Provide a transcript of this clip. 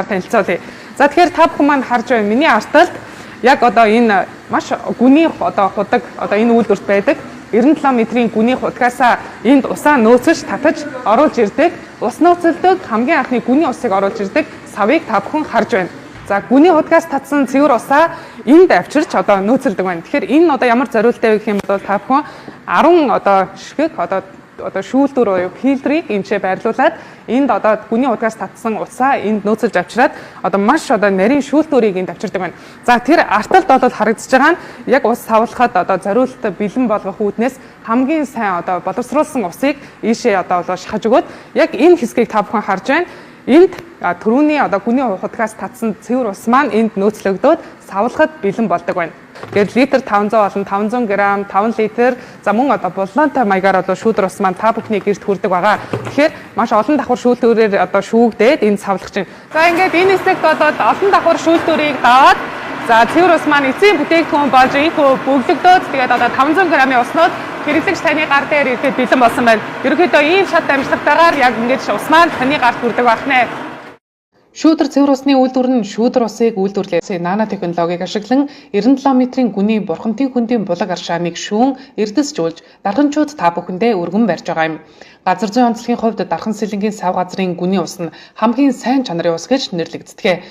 Танилцуулъя. За, тэгэхээр та бүхэн маань харж байна. Миний ард талд яг одоо энэ маш гүний одоо худаг, одоо энэ үйлдвэрт байдаг 97 метрийн гүний худгаасаа энд усаа нөөцөж, татаж оруулж ирдэг. Ус нөөцөлдөг хамгийн анхны гүний усыг оруулж ирдэг савыг та бүхэн харж байна. За, гүний худгаас татсан цэвэр усаа энд авчирч одоо нөөцөлдөг байна. Тэгэхээр энэ одоо ямар зориулттай вэ гэх юм бол та бүхэн 10 одоо ширхэг одоо шүүлтүр буюу фильтрийг энэ ч байрлуулад, энд одоо гүний худгаас татсан усаа энд нөөцөлж авчираад одоо маш одоо нарийн шүүлтүүрийг энд авчирдаг байна. За, тэр ард талд бол харагдаж байгаа нь яг ус савлахад одоо зориулт бэлэн болгох үүднээс хамгийн сайн одоо боловсруулсан усыг ийшээ одоо болоо шахаж өгөөд, яг энэ хэсгийг та бүхэн харж байна. Энд түрүүний одоо гүний худгаас татсан цэвэр ус маань энд нөөцлөгдөөд савлахад бэлэн болдог байна. Тэгээд литр 500 болон 500 г, 5 литр, за мөн одоо буллонтой маягаар одоо шүүдэр ус маань та бүхний гэрт хүрдэг байгаа. Тэгэхээр маш олон давхар шүүлтүүрээр одоо шүүгдээд энд савлах чинь. За, ингээд энэ хэсэгт одоо олон давхар шүүлтүүрийг даваад, за, цэвэр ус маань эцсийн бүтээгдэхүүн болж инхүү бөглөгдөөд, тэгээд одоо 500 г-ын уснууд хэрэглэгч таны гар дээр ирэхэд бэлэн болсон байна. Ерөнхийдөө ийм шат амжилттайгаар яг ингэж ус маань таны гарт хүрдэг байх нэ. Шүүдэр цэвэр усны үйлдвэр нь шүүдэр усыг үйлдвэрлэсэн нано технологиг ашиглан 97 метрийн гүний бурхамтын хөндийн булаг аршааныг шүүн эрдэсжүүлж дарханчууд та бүхэндээ өргөн барьж байгаа юм. Газар зүйн онцлогийн хувьд Дархан Сэлэнгийн сав газрын гүний ус нь хамгийн сайн чанарын ус гэж нэрлэгддэг.